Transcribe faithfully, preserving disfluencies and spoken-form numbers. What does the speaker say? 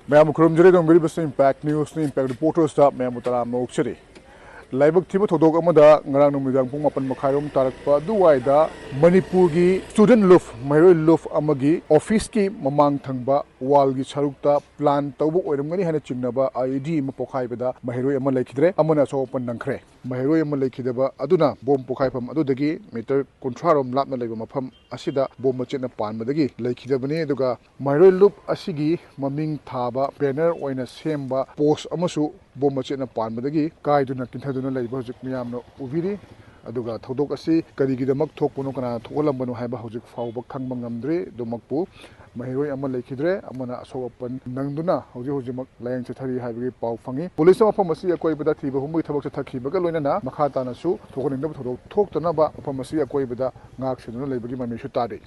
ꯃꯌꯥꯝꯕꯨ ꯈꯨꯔꯨꯝꯖꯔꯤ꯫ ꯑꯗꯨꯝ ꯕꯤꯔꯤꯕꯁ impact ꯅ꯭ꯌꯨꯁꯅꯤ, impact ꯔꯤꯄꯣꯔꯇꯔꯁꯇ ꯃꯌꯥꯝꯕꯨ ꯇꯔꯥꯝꯅ ꯑꯣꯛꯆꯔꯤ꯫ ꯂꯥꯏꯕꯛ ꯊꯤꯕ ꯊꯧꯗꯣꯛ ꯑꯃꯗ ꯉꯔꯥꯡ ꯅꯨꯃꯤꯗꯥꯡ ꯄꯨꯡ ꯃꯥꯄꯟ ꯃꯈꯥꯏꯔꯣꯝ ꯇꯥꯔꯛꯄ ꯑꯗꯨꯋꯥꯏꯗ ꯃꯅꯤꯄꯨꯔꯒꯤ ꯁ꯭ꯇꯨꯗꯦꯟꯠ ꯂꯨꯞ, ꯃꯍꯩꯔꯣꯏ ꯂꯨꯞ ꯑꯃꯒꯤ ꯑꯣꯐꯤꯁꯀꯤ ꯃꯃꯥꯡ ꯊꯪꯕ ꯋꯥꯜꯒꯤ ꯁꯔꯨꯛꯇ ꯄ꯭ꯂꯥꯟ ꯇꯧꯕ ꯑꯣꯏꯔꯝꯒꯅꯤ ꯍꯥꯏꯅ ꯆꯤꯡꯅꯕ ꯑꯥꯏ ꯏ ꯗꯤ ꯑꯃ ꯄꯣꯈꯥꯏꯕꯗ ꯃꯍꯩꯔꯣꯏ ꯑꯃ ꯂꯩꯈꯤꯗ꯭ꯔꯦ, ꯑꯃꯅ ꯑꯁꯣꯛ ꯑꯄꯟ ꯅꯪꯈ꯭ꯔꯦ꯫ ꯃꯍꯩꯔꯣꯏ ꯑꯃ ꯂꯩꯈꯤꯗꯕ ꯑꯗꯨꯅ ꯕꯣꯝ ꯄꯣꯈꯥꯏꯐꯝ ꯑꯗꯨꯗꯒꯤ ꯃꯤꯇꯔ ꯀꯨꯟꯊ꯭ꯔꯥ ꯔꯣꯝ ꯂꯥꯞꯅ ꯂꯩꯕ ꯃꯐꯝ ꯑꯁꯤꯗ ꯕꯣꯝ ꯃꯆꯦꯠꯅ ꯄꯥꯟꯕꯗꯒꯤ ꯂꯩꯈꯤꯗꯕꯅꯤ꯫ ꯑꯗꯨꯒ ꯃꯍꯩꯔꯣꯏ ꯂꯨꯞ ꯑꯁꯤꯒꯤ ꯃꯃꯤꯡ ꯊꯥꯕ ꯕꯦꯅꯔ ꯑꯣꯏꯅ ꯁꯦꯝꯕ ꯄꯣꯁ ꯑꯃꯁꯨ ꯕꯣꯝ ꯃꯆꯦꯠꯅ ꯄꯥꯟꯕꯗꯒꯤ ꯀꯥꯏꯗꯨꯅ ꯀꯤꯟꯊꯗꯨꯅ ꯂꯩꯕ ꯍꯧꯖꯤꯛ ꯃꯤꯌꯥꯝꯅ ꯎꯕꯤꯔꯤ꯫ ꯑꯗꯨꯒ ꯊꯧꯗꯣꯛ ꯑꯁꯤ ꯀꯔꯤꯒꯤꯗꯃꯛ ꯊꯣꯛꯄꯅꯣ, ꯀꯅꯥꯅ ꯊꯣꯛꯍꯜꯂꯝꯕꯅꯣ ꯍꯥꯏꯕ ꯍꯧꯖꯤꯛ ꯐꯥꯎꯕ ꯈꯪꯕ ꯉꯝꯗ꯭ꯔꯤ꯫ ꯑꯗꯨꯃꯛꯄꯨ ꯃꯍꯩꯔꯣꯏ ꯑꯃ ꯂꯩꯈꯤꯗ꯭ꯔꯦ, ꯑꯃꯅ ꯑꯁꯣꯛ ꯑꯄꯟ ꯅꯪꯗꯨꯅ ꯍꯧꯖꯤꯛ ꯍꯧꯖꯤꯛꯃꯛ ꯂꯥꯌꯦꯡ ꯆꯠꯊꯔꯤ ꯍꯥꯏꯕꯒꯤ ꯄꯥꯎ ꯐꯪꯉꯤ꯫ ꯄꯨꯂꯤꯁꯅ ꯃꯐꯝ ꯑꯁꯤꯒꯤ ꯑꯀꯣꯏꯕꯗ ꯊꯤꯕ ꯍꯨꯝꯕꯒꯤ ꯊꯕꯛ ꯆꯠꯊꯈꯤꯕꯒ ꯂꯣꯏꯅꯅ ꯃꯈꯥ ꯇꯥꯅꯁꯨ ꯊꯣꯛꯍꯟꯅꯤꯡꯗꯕ ꯊꯧꯗꯣꯛ ꯊꯣꯛꯇꯅꯕ ꯃꯐꯝ ꯑꯁꯤꯒꯤ ꯑꯀꯣꯏꯕꯗ ꯉꯥꯛ ꯁꯦꯟꯗꯨꯅ ꯂꯩꯕꯒꯤ ꯃꯃꯤꯁꯨ ꯇꯥꯔꯤ꯫